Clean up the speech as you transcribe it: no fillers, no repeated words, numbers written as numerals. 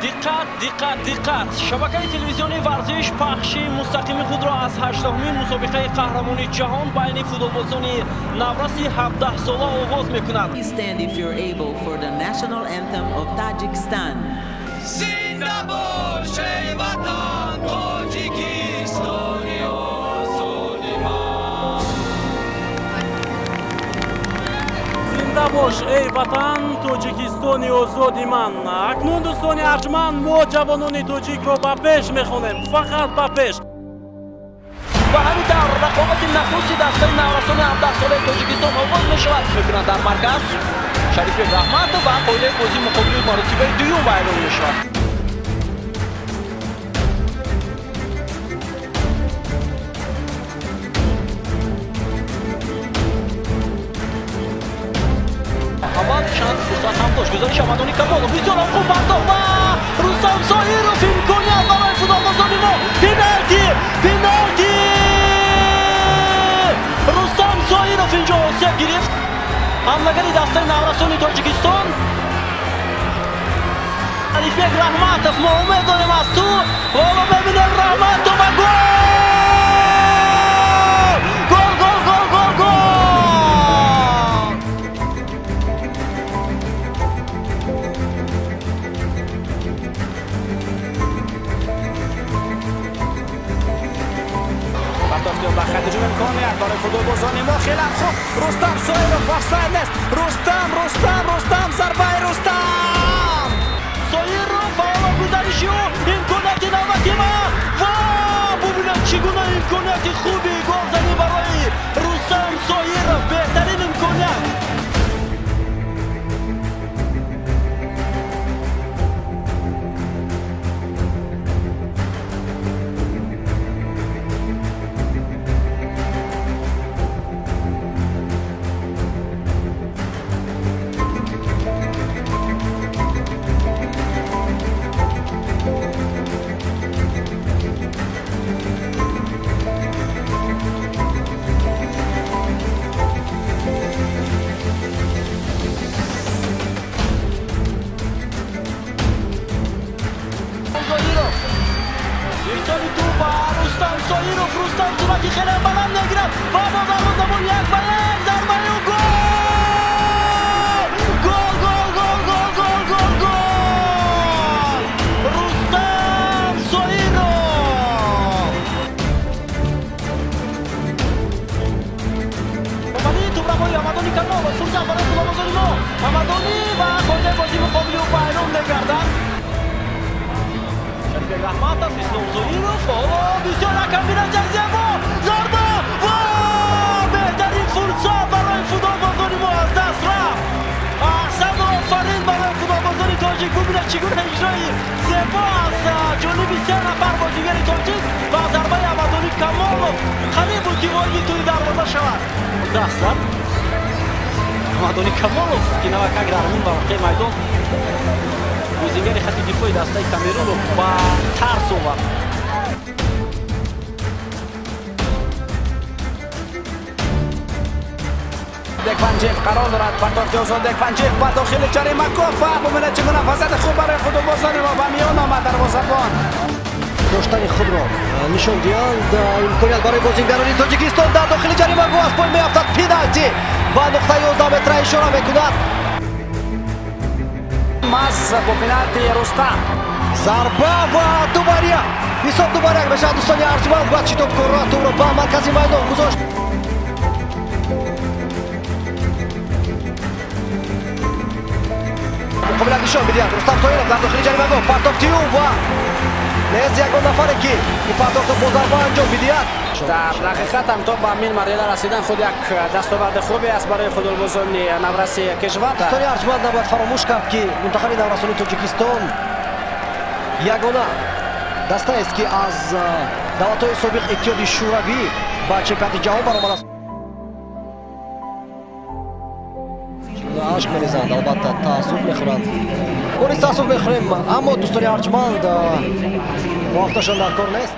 Диққат, диққат, диққат! Шабакаи телевизионии варзиш пахши мустақими худро аз 18-умин мусобиқаи қаҳрамонии ҷаҳон байни футболбозони навраси 17 сола оғоз мекунад. Please stand if you're able for the national anthem of Tajikistan. Зинда бош, эй ватан, Тоҷикистони озоди ман. Зинда бош, эй ватан, Тоҷикистони озоди ман. Акнун, дӯстони арҷманд, мо ҷавонони тоҷикро ба пеш мехонем, фақат ба пеш. Ва ҳамин тавр рақобати нахусти дастаи наврасони 17-солаи Тоҷикистон оғоз мешавад. Мекунанд дар марказ Шарифбек Раҳматов ва қоидаи бозии муқобили маротибаи дуюм вайрон мешавад. Аввал чанд фурсат ҳам дошт. Гузариши Амадони Камолов, бисёр хуб партофт ва Рустам Зоиров, имконият барои футболбозони мо, пеналти, пеналти! Рустам Зоиров инҷо осеб гирифт, ҳамлагари дастаи наврасони Тоҷикистон. Шарифбек Раҳматов, мо умед дорем аз ту. Ҳоло мебинем, Раҳматов ва гол, гол, гол, гол, гол, гол! Партофти ба хати ҳуҷум, имконият барои футболбозони мо, хеле хуб, Рустам Соиров, офсайд нест. Рустам, Рустам, Рустам, зарбаи Рустам! Соиров ва ҳоло гузариши ӯ, имконияти навбати ма ва бубинед, чӣ гуна имконияти хуби голзанӣ барои Рустам Соиров, беҳтарин имконият. Зоиров, ирсоли тӯб ба Рустам Соиров. Рустам суръати хеле баланд мегирад ва бо дарвозабон як ба як, зарбаи ӯ, гол, гол, гол, гол, гол, гол, гол, гол! Рустам Соиров! Омадии тӯбравои Амадони Камолов, фурсат барои футболбозони мо. Амадонӣ ва қоидаи бозии муқобили ӯ вайрон мегардад. Шарифбек Раҳматов, Ислом Зоиров, ҳоло бисёр як комбинатсияи зебо, зарба ва беҳтарин фурсат барои футболбозони мо аз даст рафт. Аҳсан, офарин барои футболбозони тоҷик. Бубинед, чӣ гуна иҷрои зебо аз ҷониби се нафар бозигари тоҷик ва зарбаи Амадони Камолов, қариб буд, ки вориди тӯри дарвоза шавад. Даст зад Амадони Камолов, ки навакак дар ҳамин мавқеи майдон бозигари хати дифои дастаи Камерунро ба тарс овард. Бекпанҷиев қарор дорад, партофти озод, Бекпанҷиев ба дохили ҷаримагоҳ ва бубинед, чӣ гуна фазияти хуб барои футболбозони мо, ба миён омад дарвозабон. Доштани худро нишон диҳанд. Имконият барои бозигарони Тоҷикистон дар дохили ҷаримагоҳ, аз пой меафтад, пеналти, ба нуқтаи 11 метра ишора мекунад. Маз бо пеналти Рустам. Зарба ва 2-1, ҳисоб 2-1 мешавад, дӯстони арҷманд. Ва шитобкорона тӯбро ба маркази майдон гузошт. Қобилият нишон медиҳад Рустам Соиров дар дохили ҷаримагоҳ, партофти ӯ ва нест ягон нафаре, ки ин партофтро бо зарба анҷом бидиҳад. Дар ҳақиқат ҳам то ба ин марҳила расидан худ як дастоварди хубе аст барои футболбозони навраси кишвар. Дӯстони арҷманд, набояд фаромӯш кард, ки мунтахаби наврасони Тоҷикистон ягона дастаест, ки аз давлатҳои собиқ Иттиҳоди Шӯравӣ ба чемпионати ҷаҳон баромадааст. Ашк мерезанд, албатта, таассуф мехӯранд, мо низ таассуф мехӯрем, аммо, дӯстони арҷманд, мувофиқашон дар кор нест.